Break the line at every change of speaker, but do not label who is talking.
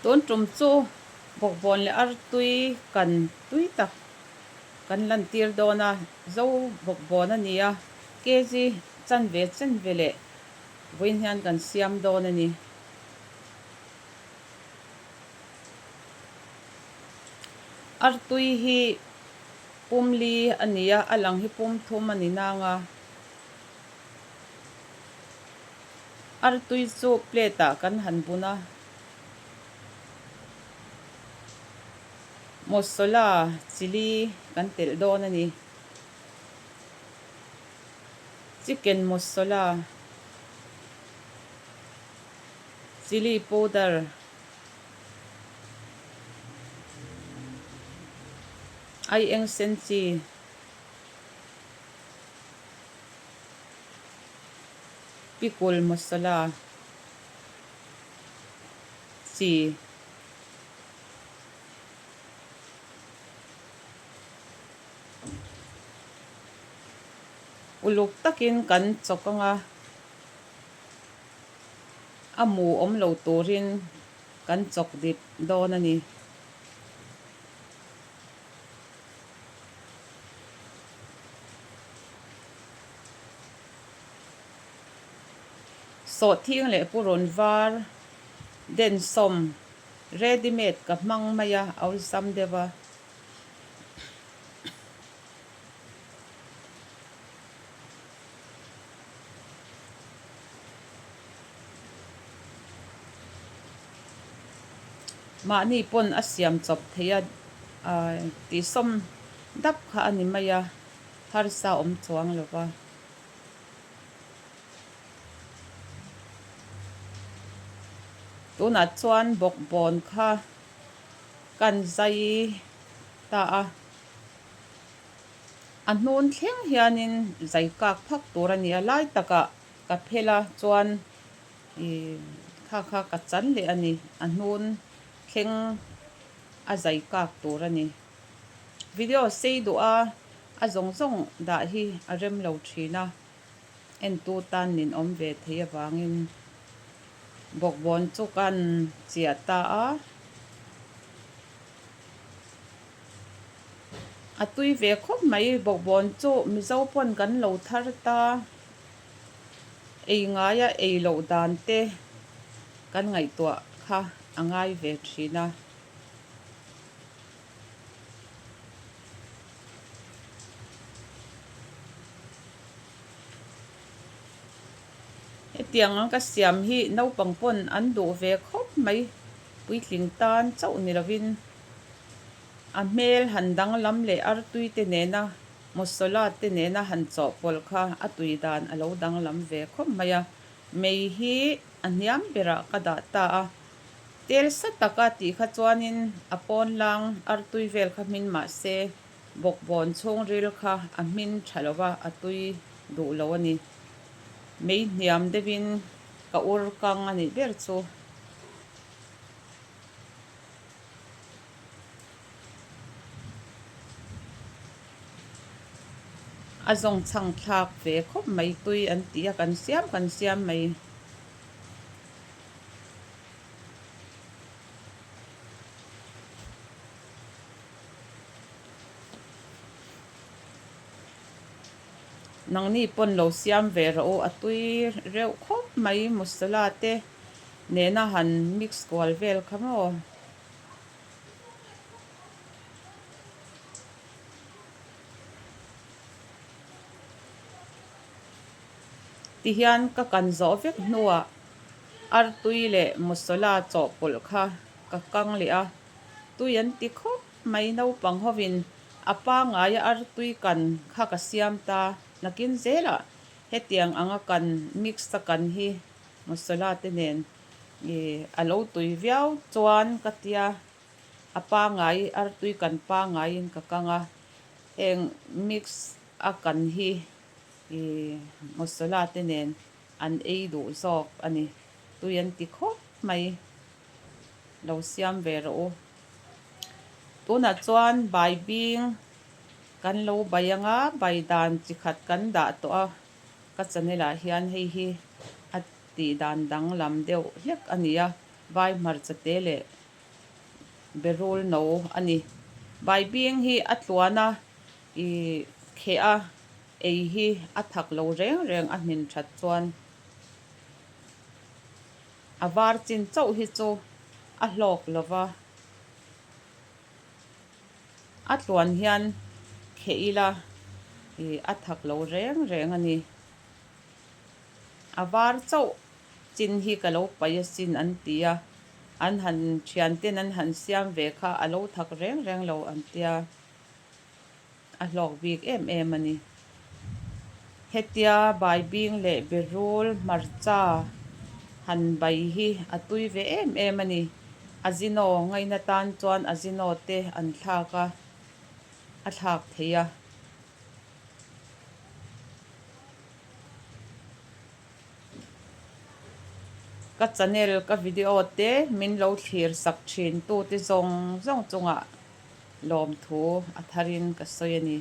Tun tum chu bawkbawn leh artui kan tui tak kan lantir dawn a, zo bawkbawn a ni a, kg chanve chanve leh vawiin hian kan siam dawn a ni. Artui hi pum li a ni a, a lang hi pum thum a ni nang a. Artui chu plate ah kan han bun a. Masala chilli kan telh dawn a ni. Chicken masala, chilli powder, aieng sen chi. Pickle masala chi uluk takin kan chawk ang a, a mu awm lo turin kan chawk dip dawn a ni. Sawhthing leh purun var densawm ready made ka hmang mai a, awlsam deuh a. Mahni pawn a siam chawp thei a, tihsawm dap kha a ni mai a, harsa awm chuang lo va. Tunah chuan bawkbawn kha kan zai ta a. A hnun thleng hianin zai kak phak tur a ni a, lai takah ka phel a chuan ih kha kha ka chan leh a ni, a hnun thleng a zai kak tur a ni. Video sei duh a, a zawng zawng dah hi a rem lo thin a, entu tan nin awm ve thei avangin bawkbawn chu kan chiah ta a. A tui ve khawp mai bawkbawn chu Mizo pawn kan lo thar ta ei ngaia ei loh dan te kan ngaihtuah kha a ngai ve thin a. Hetiang ang ka siam hi naupang pawn an duh ve khawp mai puitling tan chauh ni lovin a hmel han danglam leh artui te nena masala te nena han chawhpawlh kha a tui dan a lo danglam ve khawp mai a, mei hi a hniam berah ka dah ta a, tel sa taka tih kha chuanin a pawn lang artui vel kha hmin mah se bawkbawn chhungril kha a hmin tha lo va a tui duh lo a ni. Mei hniam deuhin ka ur kang a nih ber chu. A zawng chhang thlak ve khawp mai tui an ti a kan siam kan siam mai. Nangni pawn lo siam ve rawh u a tui reuh khawp mai masala te nena han mix kual vel kha maw. Tihian ka kan zawh vek hnuah artui leh masala chawhpawlh kha ka kang leh a, tui an ti khawp mai naupang hovin a pangaia artui kan kha ka siam ta nakin zelah hetiang anga kan mix a kan hi masala te nen ih a lo tui viau chuan ka tia a pangai artui kan pangaiin ka kang a heng mix a kan hi ih masala te nen an ei duh zawk a ni tui an ti khawp mai lo siam ve rawh u tunah chuan bai bing kan lo bai anga bai dan chi khat kan dah tawh a. Ka channel ah hian hei hi a tih dan danglam deuh hlek a ni a, vai hmarcha te leh Berul no a ni. Baibing hi a tluan a, ih kheh a, ei hi a thak lo reng reng a hmin that chuan a var chin chauh hi chu a hlawk lo va. A tluan hian kheh ila ih a thak lo reng reng a ni. A var chauh chin hi ka lo paih asin an ti a, an han thian ten an han siam ve kha a lo thak reng reng lo an tia, a hlawk bik em em a ni. Hetia baibing leh berul hmarcha han bai hi a tui ve em em a ni. Azino ngaina tan chuan azino te an thlak a, a thlak thei a. Ka channel ka video te min lo thlir sak thin tu te zawng zawng chungah lawmthu a tharin ka sawi a ni.